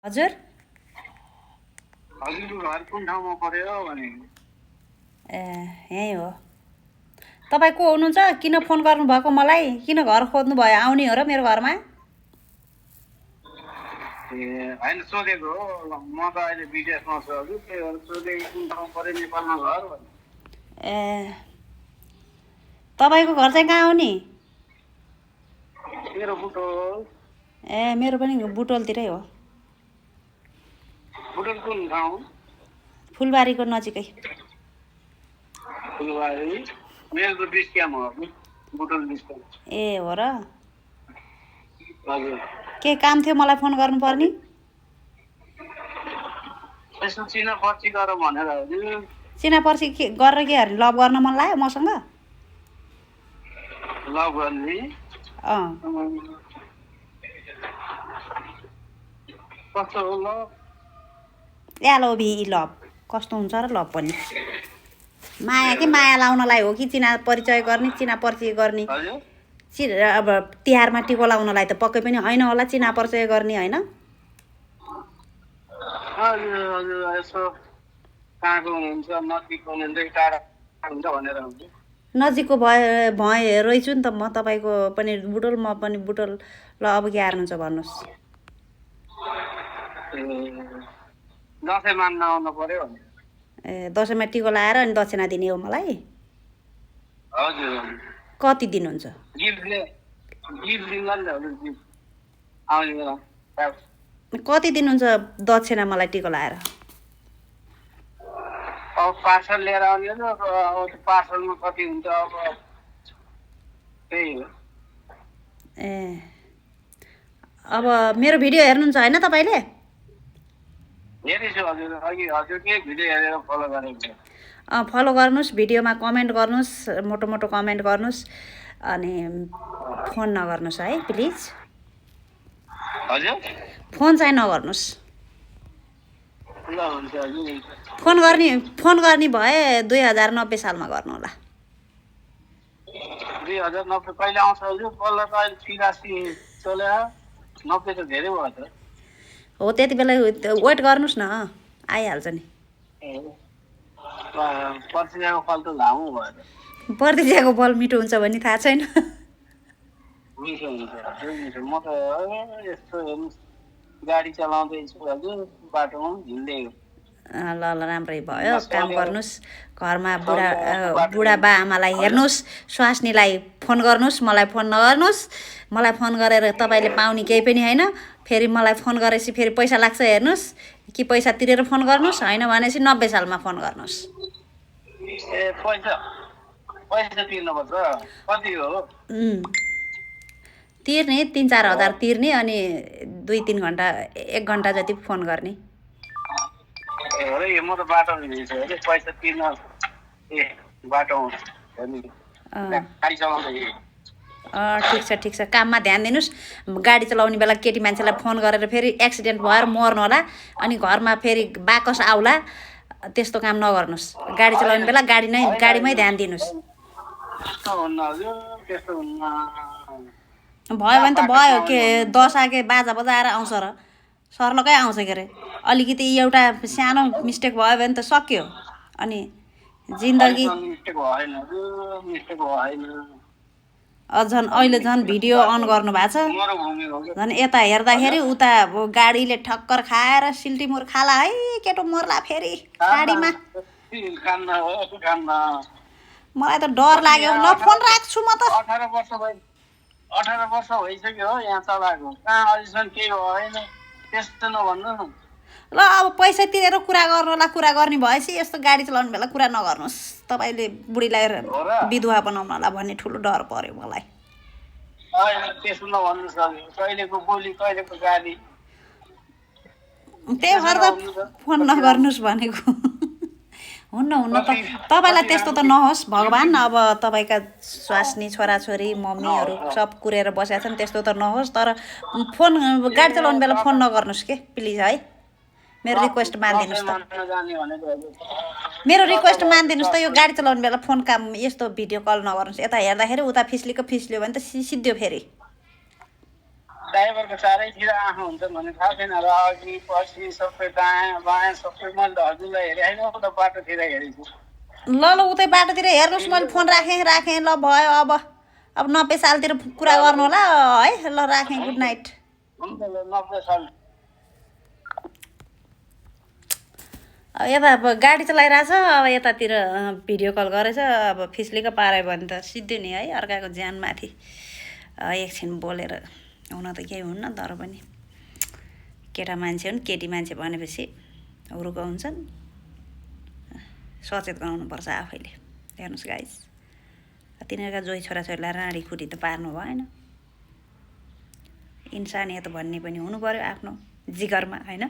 हजुर हजुरको घर कुन ठाउँमा पर्यो भने ए यहीँ हो तपाईँ को हुनुहुन्छ किन फोन गर्नुभएको मलाई किन घर खोज्नु भयो आउने हो र मेरो घरमा ए होइन सोधेको हो म त अहिले विदेशमा छु हजुर त्यही भएर सोधेको कुन ठाउँ पर्यो नेपालमा घर भने ए तपाईँको घर चाहिँ कहाँ हो नि मेरो बुटोल ए मेरो पनि बुटोलतिरै हो बुटोल कुन ठाउँ फुलबारीको नजिकै फुलबारी मेरो त बिस्क्याम हो बुटोल बिस्क्याम ए हो र हजुर के काम थियो मलाई फोन गर्नुपर्ने यसो चिना पर्ची गर भनेर हजुर चिनापर्सी के गरेर के अरे लभ गर्न मन लाग्यो मसँग लभ गर्ने अँ कस्तो हो ल एलओभी लभ कस्तो हुन्छ र लभ पनि माया कि माया लाउनलाई हो कि चिना परिचय गर्ने चिना परिचय गर्ने हजुर अब तिहारमा टिको लाउनलाई त पक्कै पनि होइन होला चिना परिचय गर्ने होइन हजुर हजुर यसो कहाँको हुनुहुन्छ नजिकको हुनुहुन्छ टाढा हुन्छ भनेर हुन्छ नजिकको भए रहेछु नि त म तपाईँको पनि बुटोल म पनि बुटोल ल अब के हार्नुहुन्छ भन्नुहोस् दसैँ मान्न आउनु पर्यो भने ए दसैँमा टिको लाएर अनि दक्षिणा दिने हो मलाई हजुर कति दिनुहुन्छ गिफ्ट दिउँला नि त हजुर गिफ्ट आउने बेला कति दिनुहुन्छ दक्षिणा मलाई टिको लाएर अब पार्सल लिएर आउने हो अब पार्सलमा कति हुन्छ अब त्यही हो ए अब मेरो भिडियो हेर्नुहुन्छ होइन तपाईँले हेरेछु हजुर अघि हजुर के भिडियो हेरेर फलो गरेको फलो गर्नुहोस् भिडियोमा कमेन्ट गर्नुहोस् मोटो मोटो कमेन्ट गर्नुहोस् अनि फोन नगर्नुहोस् है प्लिज हजुर फोन चाहिँ नगर्नुहोस् ल हुन्छ हजुर फोन गर्ने भए 2090 सालमा गर्नु होला 2090 कहिले आउँछ हजुर बल्ल त अहिले 83 चल्यो 90 त धेरै भयो त हो त्यति बेला वेट गर्नुहोस् न आइहाल्छ नि पर्सियाको फल त लामो भयो पर्दिजियाको फल मिठो हुन्छ भन्ने थाहा छैन मिठो हुन्छ हजुर मिठो म त यस्तो हेर्नुहोस् गाडी चलाउँदैछु हजुर बाटोमा हिँड्दै ल ल राम्रै भयो काम गर्नुहोस् घरमा बुढा बा आमालाई हेर्नुहोस् स्वास्नीलाई फोन गर्नुहोस् मलाई फोन नगर्नुहोस् मलाई फोन गरेर तपाईँले पाउने केही पनि होइन फेरि मलाई फोन गरेपछि फेरि पैसा लाग्छ हेर्नुहोस् कि पैसा तिरेर फोन गर्नुहोस् होइन भनेपछि 90 सालमा फोन गर्नुहोस् ए पैसा तिर्नुपर्छ कति हो तिर्ने 3-4 हजार तिर्ने अनि 2-3 घन्टा 1 घन्टा जति फोन गर्ने ए हो र म त बाटो हिँड्छु है पैसा तिर्न ए बाटो गाडी चलाउँदै ठिक छ काममा ध्यान दिनुहोस् गाडी चलाउने बेला केटी मान्छेलाई फोन गरेर फेरि एक्सिडेन्ट भएर मर्नु होला अनि घरमा फेरि बाकस आउला त्यस्तो काम नगर्नुहोस् गाडी चलाउने बेला गाडीमै ध्यान दिनुहोस् भयो भने त भयो के 10 आके बाजा बजाएर आउँछ र सर्लकै आउँछ के अरे अलिकति एउटा सानो मिस्टेक भयो भने त सक्यो अनि जिन्दगी अहिले झन् भिडियो अन गर्नु भएको छ झन् यता हेर्दाखेरि उता गाडीले ठक्कर खाएर सिल्टीमुर खाला है केटो मर्ला फेरि गाडीमा मलाई त डर लाग्यो ल फोन राख्छु म त 18 वर्ष भइसक्यो हो यहाँ चलाएको कहाँ अहिलेसम्म केही भएन त्यस्तो नभन्नु न ल अब पैसा तिरेर कुरा गर्ने भएपछि यस्तो गाडी चलाउने बेला कुरा नगर्नुहोस् तपाईँले बुढीलाई विधवा बनाउनला भन्ने ठुलो डर पर्यो मलाई त्यस्तो नभन्नुहोस् कहिलेको बोली कहिलेको गाडी त्यही भएर त फोन नगर्नुहोस् भनेको हुन्न त तपाईँलाई त्यस्तो त नहोस् भगवान् अब तपाईँका स्वास्नी छोराछोरी मम्मीहरू सब कुरेर बसेका छन् त्यस्तो त नहोस् तर फोन गाडी चलाउने बेला फोन नगर्नुहोस् के प्लिज है मेरो रिक्वेस्ट मानिदिनुहोस् त यो गाडी चलाउने बेला फोन काम यस्तो भिडियो कल नगर्नुहोस् यता हेर्दाखेरि उता फिस्लियो भने त सिद्धियो फेरि ड्राइभरको चारैतिर आँखा हुन्छ भन्ने थाहा छैन र अघि पछि सबै दायाँ बायाँ सबै मैले त हजुरलाई हेरेँ होइन उता बाटोतिर हेरेको ल ल उतै बाटोतिर हेर्नुहोस् मैले फोन राखेँ ल भयो अब 90 सालतिर कुरा गर्नु होला है ल राखेँ गुड नाइट हुन्छ ल 90 साल अब यता अब गाडी चलाइरहेछ अब यतातिर भिडियो कल गरेछ अब फिस्लिको पाऱ्यो भने त सिद्धि नि है अर्काको ज्यानमाथि एकछिन बोलेर हुन त केही हुन्न तर पनि केटा मान्छे हुन् केटी मान्छे भनेपछि हुरुको हुन्छन् सचेत गराउनुपर्छ आफैले हेर्नुहोस् गाइस तिनीहरूका जोही छोराछोरीलाई राँडी खुटी त पार्नु भएन इन्सानियत भन्ने पनि हुनु पर्यो आफ्नो जिगरमा होइन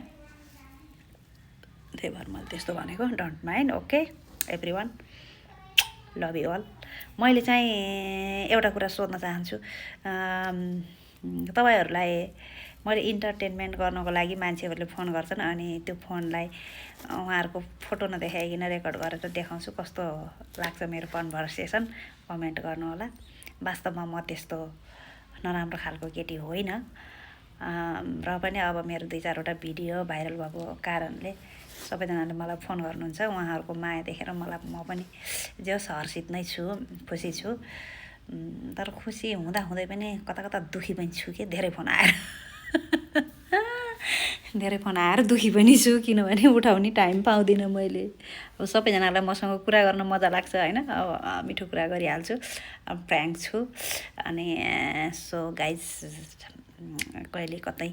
त्यही भएर मैले त्यस्तो भनेको don't mind okay everyone love you all मैले चाहिँ एउटा कुरा सोध्न चाहन्छु तपाईँहरूलाई मैले इन्टरटेनमेन्ट गर्नको लागि मान्छेहरूले फोन गर्छन् अनि त्यो फोनलाई उहाँहरूको फोटो नदेखाइकन रेकर्ड गरेर देखाउँछु कस्तो लाग्छ मेरो कन्भर्सेसन कमेन्ट गर्नु होला वास्तवमा म त्यस्तो नराम्रो खालको केटी होइन र पनि अब मेरो 2-4वटा भिडियो भाइरल भएको कारणले सबैजनाले मलाई फोन गर्नुहुन्छ उहाँहरूको माया देखेर मलाई म पनि जो हर्षित नै छु खुसी छु तर खुसी हुँदै पनि कता दुखी पनि छु कि धेरै फोन आएर दुखी पनि छु किनभने उठाउने टाइम पाउँदिनँ मैले अब सबैजनालाई मसँग कुरा गर्न मजा लाग्छ होइन अब मिठो कुरा गरिहाल्छु अब फ्र्याङ्क छु अनि सो गाइज कहिले कतै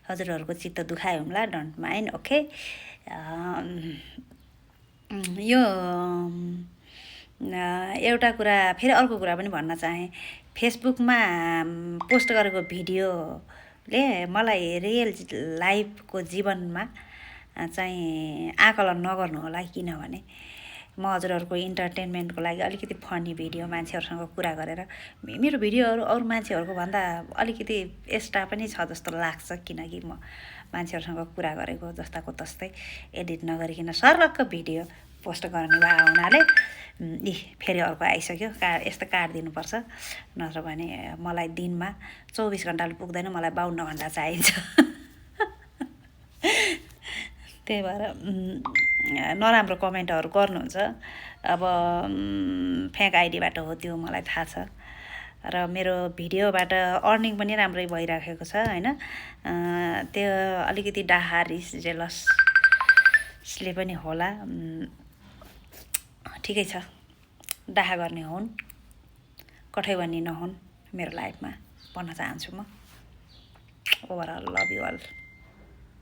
हजुरहरूको चित्त दुखायो होला डोन्ट माइन्ड ओके यो एउटा कुरा फेरि अर्को कुरा पनि भन्न चाहेँ फेसबुकमा पोस्ट गरेको भिडियोले मलाई रियल लाइफको जीवनमा चाहिँ आकलन नगर्नु होला किनभने म हजुरहरूको इन्टरटेनमेन्टको लागि अलिकति फनी भिडियो मान्छेहरूसँग कुरा गरेर मेरो भिडियोहरू अरू मान्छेहरूको भन्दा अलिकति एक्स्ट्रा पनि छ जस्तो लाग्छ किनकि म मान्छेहरूसँग कुरा गरेको जस्ताको तस्तै एडिट नगरिकन सर्लक्क भिडियो पोस्ट गर्ने भए हुनाले फेरि अर्को आइसक्यो यस्तो काटिदिनुपर्छ नत्र भने मलाई दिनमा 24 घन्टाले पुग्दैन मलाई 52 घन्टा चाहिन्छ त्यही भएर नराम्रो कमेन्टहरू गर्नुहुन्छ अब फेक आइडीबाट हो त्यो मलाई थाहा छ र मेरो भिडियोबाट अर्निङ पनि राम्रै भइराखेको छ होइन त्यो अलिकति डाहा रिस जेलसले पनि होला ठिकै छ डाहा गर्ने हुन् कठै भन्ने नहुन् मेरो लाइफमा भन्न चाहन्छु म ओभरअल लभ यु अल